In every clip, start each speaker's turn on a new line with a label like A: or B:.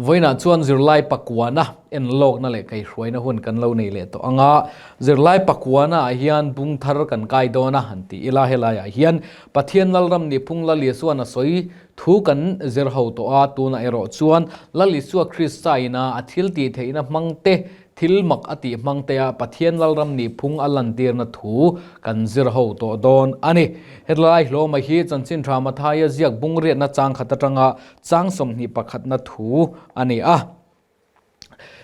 A: Vawiinah chuan zirlai pakuana enlawkna leh kaihhruaina hun kan lo nei leh tawh ang a, zirlai pakuana ah hian bung thar kan kai dawn a han ti ila helaiah hian Pathian Lalram nihphung Lal Isua'n a sawi thu kan zir ho tawh a, tunah erawh chuan Lal Isua Krista ina a thil tih theihna hmang te Thil mak a tih hmang te ah Pathian Lalram nihphung a lantirna thu kan zir ho tawh dawn a ni. Hetlai hlawma hi Chanchin Tha Mathaia ziak bung riatna chang khat atanga chang 21na thu a ni a.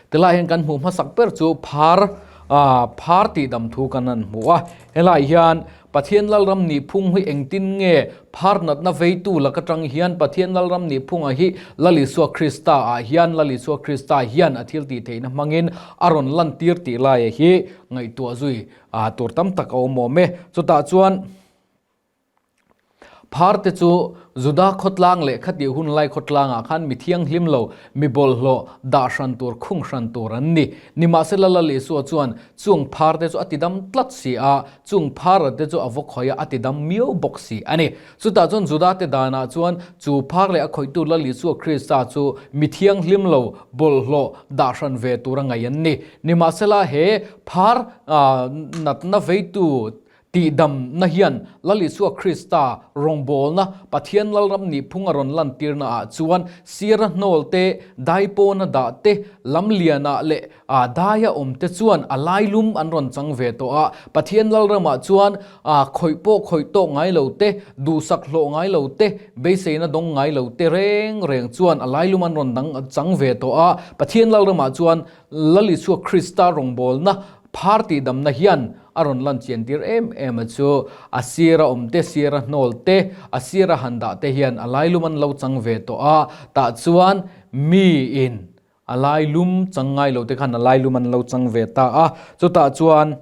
A: Tilai hian kan hmuh hmasak ber chu phar phar tihdam thu kan han hmu a. Helai hian Pathian Lalram nihphung hi engtin nge phar natna veitu lak atang hian Pathian Lalram nihphunga hi Lal Isua Krista ah hian Lal Isua Krista hian a thil tih theihna hmangin a rawn lantir tih laia hi ngaihtuah zui tur tam tak a awm awm e. Chutah chuan phar te chu Juda khawtlang leh khatih hun lai khawtlangah khan mi thianghlim lo, mi bawlhhlawh dah hran tur, khung hran tur an ni. Nimahsela Lal Isua chuan chung phar te chu a tidam tlat si a, chung phar te chu a va khawih a, a tidam miau bawk si a ni. Chutah chuan Juda te danah chuan chu phar leh a khawihtu Lal Isua Krista chu mi thianghlim lo, bawlhhlawh dah hran ve tura ngaih an ni. Nimahsela he phar natna veitu Tihdamna hian Lal Isua Krista rawngbawlna Pathian Lalram nihphung a rawn lantirna ah chuan sira hnawl te, daipawna dah te, lamlianah leh daia awm te chuan a lailum an rawn chang ve tawh a. Pathian Lalramah chuan khawih pawh khawih tawk ngai lo te, duhsak hlawh ngai lo te, beiseina dawng ngai lo te reng reng chuan a lailum an rawn dang chang ve tawh a. Pathian Lalramah chuan Lal Isua Krista rawngbawlna phar tihdamna hian a rawn lan chian tir em em a chu a sira awm te, sira hnawl te, a sira han dah te hian a lailum an lo chang ve tawh a, tah chuan miin a lailum chang ngai lo te khan a lailum an lo chang ve ta a, chutah chuan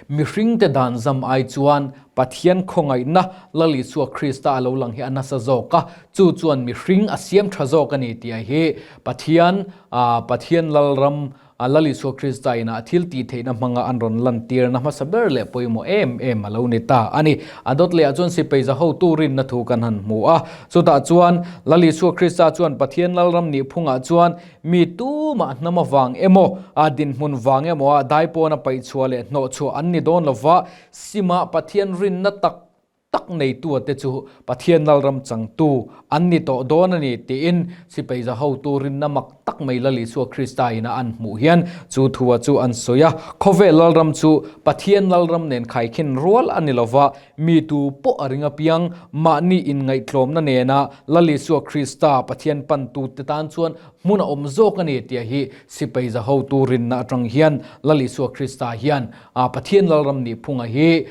A: mihringte dan zam ai chuan Pathian khawngaihna Lal Isua Krista a lo lang hi a nasa zawk a, chu chuan mihring a siam tha zawk a ni tih hi Pathian Pathian Lalram A Lal Isua Krista inah thil tih theihna hmanga an rawn lantirna hmasa ber leh pawimawh em em a lo ni ta a ni. A dawt lehah chuan sipai za hotu rinna thu kan han hmu a. Chutah chuan Lal Isua Krista chuan Pathian Lalram nihphungah chuan mi tumah hnam avang emaw, a dinhmun vang emaw a daipawna paihchhuah leh hnawhchhuah an ni dawn lova, simah Pathian rinna tak tak neitua te chu Pathian Lalram changtu an ni tawh dawn a ni tiin sipai za hotu rinna mak tak mai Lal Isua Krista ina an hmuh hian chu thua chu an sawi a. Khawvel Lalram chu Pathian Lalram nen khaikhin rual a ni lova, mi tu pawh a ring apiang mahni inngaihtlawmna nena Lal Isua Krista Pathian pantu te tan chuan hmun a awm zawk a ni tih hi sipai za hotu rinna atang hian Lal Isua Krista hian Pathian Lalram nihphunga hi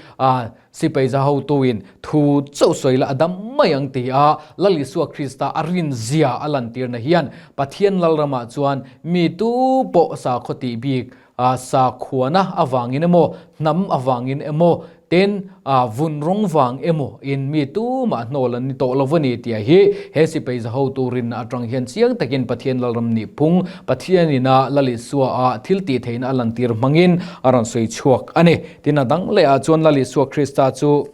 A: Sipai za hotuin thu chauh sawi la a dam mai ang ti a, Lal Isua Krista a rin zia a lantirna hian Pathian Lalramah chuan mi tu pawh sakhaw tih bik sakhuana avangin emaw, hnam avangin emaw, ten vun rawng vang emaw in mi tumah hnawl an ni tawh lo a ni tia hi he sipai za hotu rinna atang hian chiang takin Pathian Lalram nihphung Pathianina Lal Isua a thil tih theihna a lantir hmangin a rawn sawi chhuak a ni. Tin a dang leh ah chuan Lal Isua Krista chu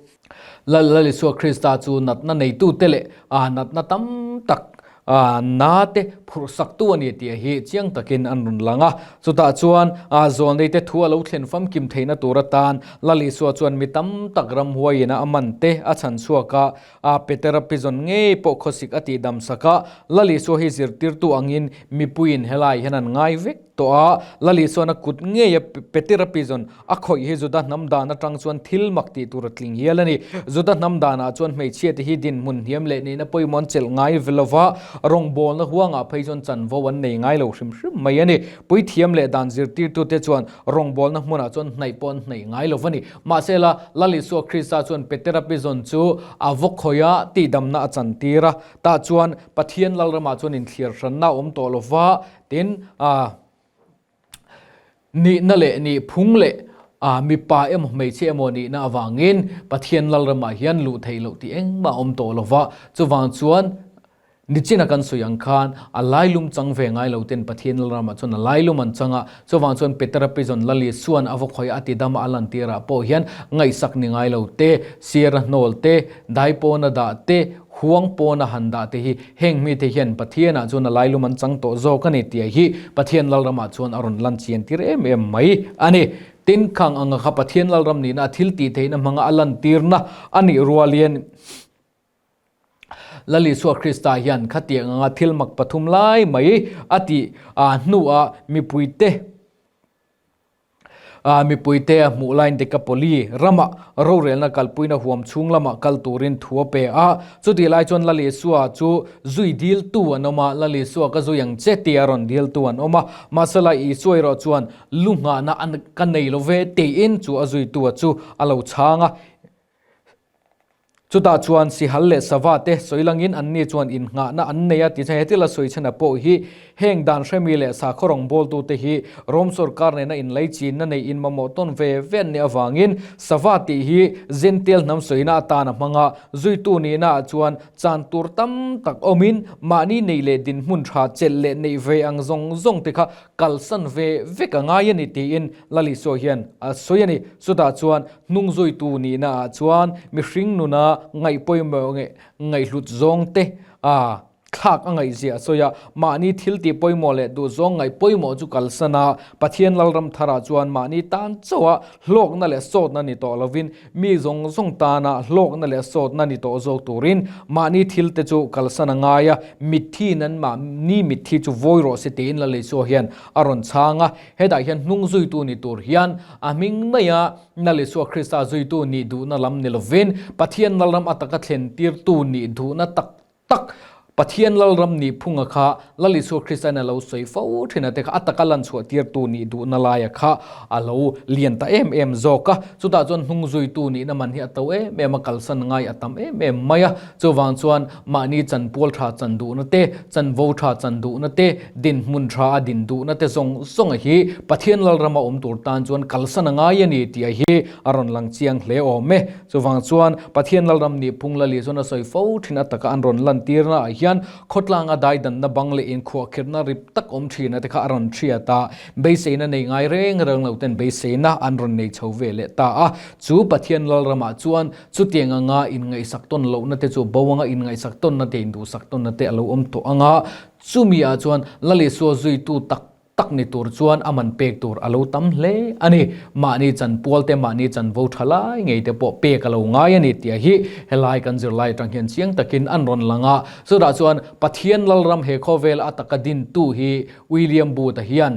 A: Lal Lal Isua Krista chu natna neitute leh ah natna tam tak ah na te phurh saktu a ni tih hi chiang takin an rawn lang a. Chutah chuan ah zawlneite thu a lo thlen famkim theihna tur atan Lal Isua chuan mi tam tak ramhuaiin a man te a chhan chhuak a, ah Petera pizawn ngei pawh khawsik a tihdam sak a, Lal Isua hi zirtirtu angin mipuiin helai hian an ngai vek tawh a, Lal Isuan a kut ngei a Petera pizawn A khawih hi Juda hnam dan atang chuan thil mak tih tur a tling hial a ni. Juda hnam danah chuan hmeichhiate hi dinhmun hniam leh nihna pawimawh an chelh ngai ve lova, rawngbawlna huangah phei chuan chanvo an nei ngai lo hrim hrim mai a ni. Puithiam leh dan zirtirtute chuan rawngbawlna hmunah chuan hnaih pawh an hnaih ngai lo va ni. Mahsela, Lal Isua Krista chuan Petera pizawn chu a vaw khawih a, tihdamna a chantir a. Tah chuan Pathian Lalramah chuan inthliar hranna a awm tawh lova, tin, ah, Nihna leh nih phung leh mipa emaw hmeichhia emaw nihna avangin Pathian Lalramah hian luh theih loh tih engmah a awm tawh lo va, chuvang chuan Nichina kan sawi ang khan a lailum chang ve ngai lo ten Pathian Lalramah chuan a lailum an chang a, chuvang chuan Petera prison Lal Isua'n a va khawih a tidam a lantirah pawh hian ngaihsak ni ngai lo te, sira hnawl te, dai pawna dah te, huang pawna han dah te hi heng mite hian Pathianah chuan a lailum an chang tawh zawk a ni tih hi Pathian Lalramah chuan a rawn lan chian tir em em mai a ni. Tin, khang anga kha Pathian Lalram nihna a thil tih theihna hmanga a lantirna a nih rualin, Lal Isua Krista hian khatiang anga thil mak pathum lai mai a tih hnuah mipuite mipuite a hmuh laiin Dekapoli ramah rorelna kalpuina huam chhung lamah kal turin thu a pe a. Chutih lai chuan Lal Isua chu zui diltu an awm a, Lal Isua ka zui ang che tia rawn diltu an awm a. Mahsela Isua erawh chuan lu nghahna ka nei lo ve tiin chu a zuitu chu a lo chhang a. Chutah chuan sihal leh sava te sawi langin anni chuan innghahna an nei a ti heti la sawi chhena pawh hi heng dan hremi leh sakhaw rawngbawltute hi Rom sorkar nena inlaichinna nei in mamawh tawn ve ve an nih avangin sava tih hi Zentail hnam sawina atan a hmang a, zuitu nihna ah chuan chan tur tam tak awmin mahni neih leh dinhmun tha chelh leh neih ve ang zawng zawng te kha kalsan ve vek a ngai a ni tiin Lal Isua hian a sawi a ni. Chutah chuan hnung zuitu nihna ah chuan mihring nuna ngaih pawimawh nge ngaihhlut zawng te a thlak a ngaihzia a sawi a, mahni thil tih pawimawh leh duh zawng ngaih pawimawh chu kalsan a, Pathian Lalram tharah chuan mahni tan chauha hlawkna leh sawtna ni tawh lovin mi zawng zawng tana hlawkna leh sawtna ni tawh zawk turin mahni thil te chu kalsan a ngai a, mitthi in an mahni mitthi chu vawi rawh se tiin Lal Isua hian a rawn chhang a, hetah hian hnung zuitu ni tur hian a hming maia Lal Isua Krista zuitu nih duhna lam ni lovin Pathian Lalram a taka thlen tirtu nih duhna tak tak Pathian Lalram nih phunga kha Lal Isua Kristain a lo sawi fo thin a te kha a taka lan chhuah tirtu nih duhna laia kha a lo lian ta em em zawk a. Chutah chuan hnung zuitu nihna man hi a to em em a, kalsan ngai a tam em em mai a. Chuvang chuan mahni chanpual tha chan duhna te, chanvo tha chan duhna te, dinhmun tha a din duhna te zawng zawnga hi Pathian Lalrama awm tur tan chuan kalsan a ngai a ni tih a hi a rawn lang chiang hle awm e. Chuvang chuan Pathian Lalram nih phung Lali chuan a sawi fo thin a taka an rawn lantirna ah hian khawtlanga daidanna bang leh inkhuahkhirhna rip tak awm thin a te kha a rawn hriat a, beiseina nei ngai reng reng lo ten beiseina an rawn nei chho ve leh ta a. Chu Pathian Lalram ah chuan chutiang anga inngaihsak tawn lohna te chu bo anga inngaihsak tawnna te induhsak tawnna te a lo awm tawh anga chumi ah chuan Lalisua zuitu tak tak ni tur chuan a man pek tur a lo tam hle a ni. Mahni chanpual te, mahni chanvo tha lai ngei te pawh pek a lo ngai a ni tih hi helai kan zirlai atang hian chiang takin an rawn lang a. Chutah chuan Pathian Lalram he khawvel a taka dintu hi William Booth-a hian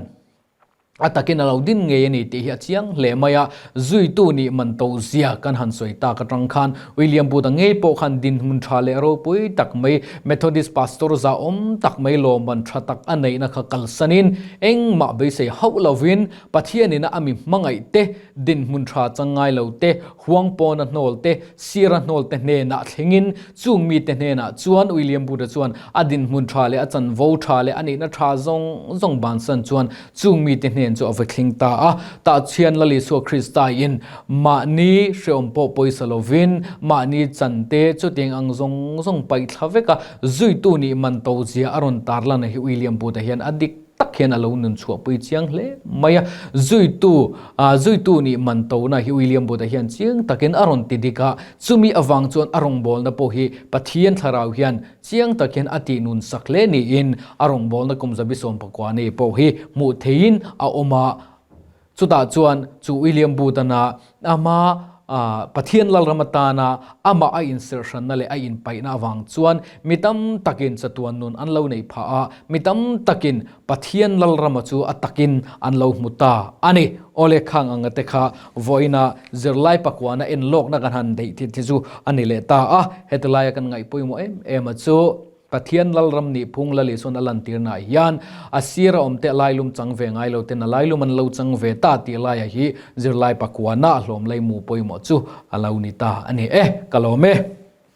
A: a takin a lo din ngei a ni tih hi a chiang hle mai a. Zuitu nih man to zia kan han sawi tak atang khan William Booth-a ngei pawh khan dinhmun tha leh ropui tak mai, Methodist pastor zahawm tak mai lawmman tha tak a neihna kha kalsanin engmah beisei hauh lovin Pathianina a mi hmangaih te, dinhmun tha chang ngai lo te, huang pawna hnawl te, sira hnawl te hnenah thlengin chung mite hnenah chuan William Booth-a chuan a dinhmun tha leh a chanvo tha leh a nihna tha zawng zawng bansan chuan Chung mite hnen chu a va thleng ta a, Tahchhian Lal Isua Kristain mahni hreawm pawh pawisa lovin mahni chante chutiang ang zawng zawng paih thla vek a, zuitu nih man to zia a rawn tarlan a hi William Booth-a hian a dik tak hian a lo nun chhuahpui chiang hle mai a. Zuitu zuitu nih man tona hi William Booth-a hian chiang takin a rawn ti dik a, chumi avang chuan a rawngbawlna pawh hi Pathian thlarau hian Chiang tak hian a tih nun sak hle niin a rawngbawlna kum zabi 19 nei pawh hi hmuh theihin a awm a. Chutah chuan chu William Booth-ana ama Pathian Lalram atana amah a inserhranna leh a inpaihna avang chuan mi tam takin chatuan nun an lo neih phah a, mi tam takin Pathian Lalrama chu a takin an lo hmu ta a ni. Awle khang anga te kha vawiina zirlai pakuana en lawkna kan han deih thil thi chu a ni leh ta a. Heti laia kan ngaih pawimawh em em a chu Pathian Lalram nih phung Lal Isuan a lantirnaah hian a sira awm te a lailum chang ve ngai lo ten a lailum an lo chang ve ta tih laia hi zirlai pakuana a hlawm laimu pawimawh chu a lo ni ta a ni e. Ka lawm e.